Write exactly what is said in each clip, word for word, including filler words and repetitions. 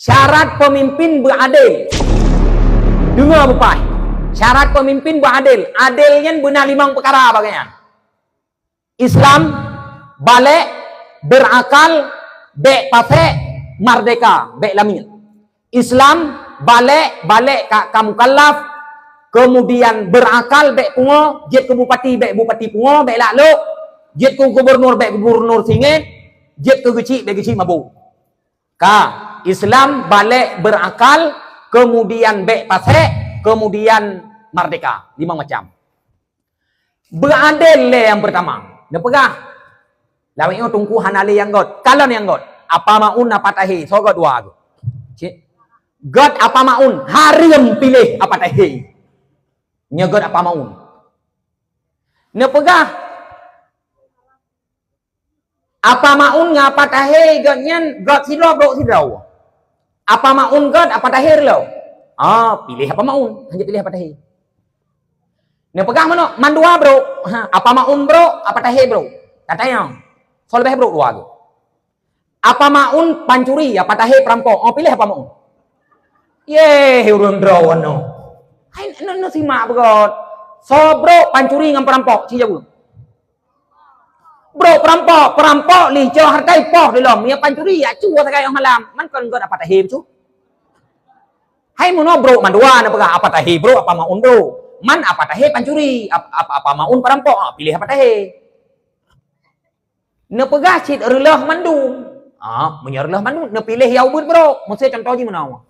Syarat peumimpin beuadil. Deungoe beupaih. Syarat peumimpin beuadil. Adil nyan beuna limong peukara bak gobnyan. Islam, balek, beurakal, bék pasék, mardeka, bék lamiet. Islam, balek, balek ka, ka mukallaf, kemudian beurakal, bék pungo, jeuet keu bupati, bék bupati pungo, bék lak lok, jeuet keu gubernur, bék gubernur singét, jeuet keu geuchik, bék geuchik mabök. Ka, Islam, balek, beurakal, kemudian bék pasék, kemudian mardeka. Limong macam. Beuadil lé nyang peurtama. Neupeugah, lawét nyoe teungku hana lé nyang göt. Kalon nyang göt. Apa Maun, apa Tahé. Soe göt dua göt. Cit. Göt apa Maun, hareuem piléh apa Tahé. Nyoe göt apa Maun. Neupeugah, Apa Maun ngon Apa Tahé göt nyan göt sidroe brok sidroe. Apa Maun göt, Apa Tahé reuloh. Ah, piléh Apa Maun, hana piléh Apa Tahé. Neupeugah meunoe, mandua brok. Ha, Apa Maun brok, Apa Tahé brok. Tatanyong, soe leubeh brok dua göt? Apa Maun pancuri, Apa Tahé peurampok. Oh, piléh Apa Maun. Yeh, ureuëng droe nyoe. Hai, nyoe, nyoe simak beugöt. Soe brok pancuri ngon peurampok, ci jaweueb. Brok peurampok, peurampok licoh hareuta ipoh dilom, meunyo pancuri, ya cu sagai óh malam. Man kon göt Apa Tahé bacut. Hai meunoe brok mandua neupeugah Apa Tahé brok, Apa Maun brok. Man Apa Tahé pancuri, ap-, ap-, Apa Maun peurampok, ah, piléh Apa Tahé. Neupeugah cit reuloh mandum. Ah, meunyo reuloh mandum, neupiléh nyang ubit brok. Meusé cuntoh jih meunoe.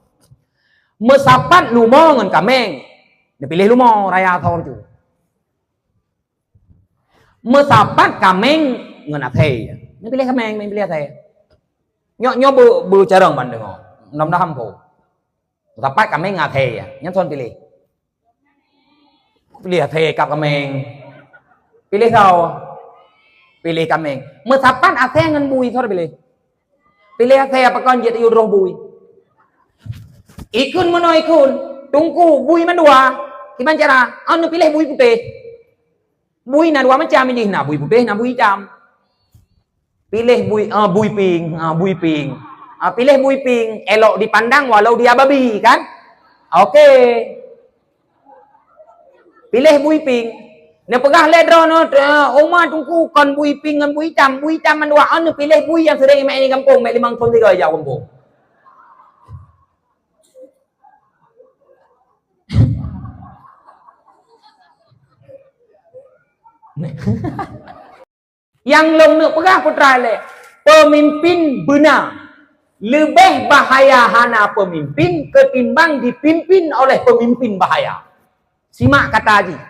Meusapat lumoe ngon kaméng. Neupiléh lumoe raya thon cu. Meusapat kaméng ngon asèe. Neupiléh kaméng, neupiléh asèe. Nyoe, nyoe beu-, beucarông ban deungoe. Mudah-mudahan po. Meusapat kaméng ngon asèe. Nyan soe piléh? Piléh asèe kab kaméng. Piléh soe? Piléh kaméng. Meusapat asèe ngon bui, soe piléh? Piléh asèe apa kon jeuet yue droe bui? Ikheun meunoe ikheun, teungku bui mandua, kiban cara? Anu piléh bui putéh. Bui na dua macam jih, na bui putéh, na bui itam. Piléh bui, ah, bui pink, ah, bui pink. Ah, piléh bui pink, elok dipandang walau dia babi, kan? Oke. Piléh bui pink. Neupeugah lé droeneuh, eh, uma teungku kon bui pink ngon bui itam, bui itam mandua, neupiléh bui nyang seuring meu'en di gampông, meu'en limong thon sigoe jak gampông. Nyang lôn neuk peugah putra lé, peumimpin beuna leubeh bahaya hana peumimpin keutimbang dipimpin oleh peumimpin bahaya. Simak kata jih,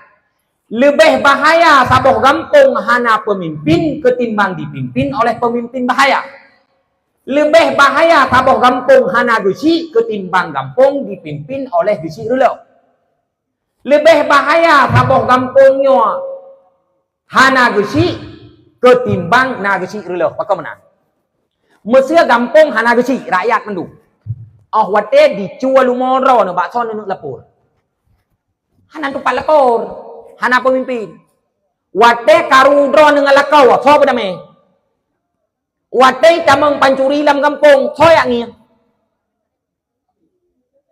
leubeh bahaya saboh gampông hana peumimpin keutimbang dipimpin oleh peumimpin bahaya. Leubeh bahaya saboh gampông hana geuchik keutimbang gampông dipimpin oleh geuchik reuloh. Leubeh bahaya saboh gampông nyoe hana geuchik keutimbang na geuchik reuloh. Pakon meunan? Meusé gampông hana geuchik, rakyat mandum. Óh watée dicue lumoe droeneuh bak soe neuneuk lapor? Hana tupat lapor, hana peumimpin. Watée karu droeneuh ngon lakoe, soe beudamé? Watée tamong pancuri lam gampông, soe jak ngieng?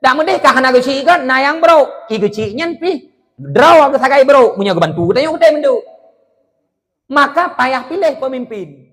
Dak meudeh ka hana geuchik göt, na nyang brok. I geuchik nyan pih droe geusagai brok, meunyoe geubantu geutanyoe geutem meuduek. Maka payah piléh peumimpin.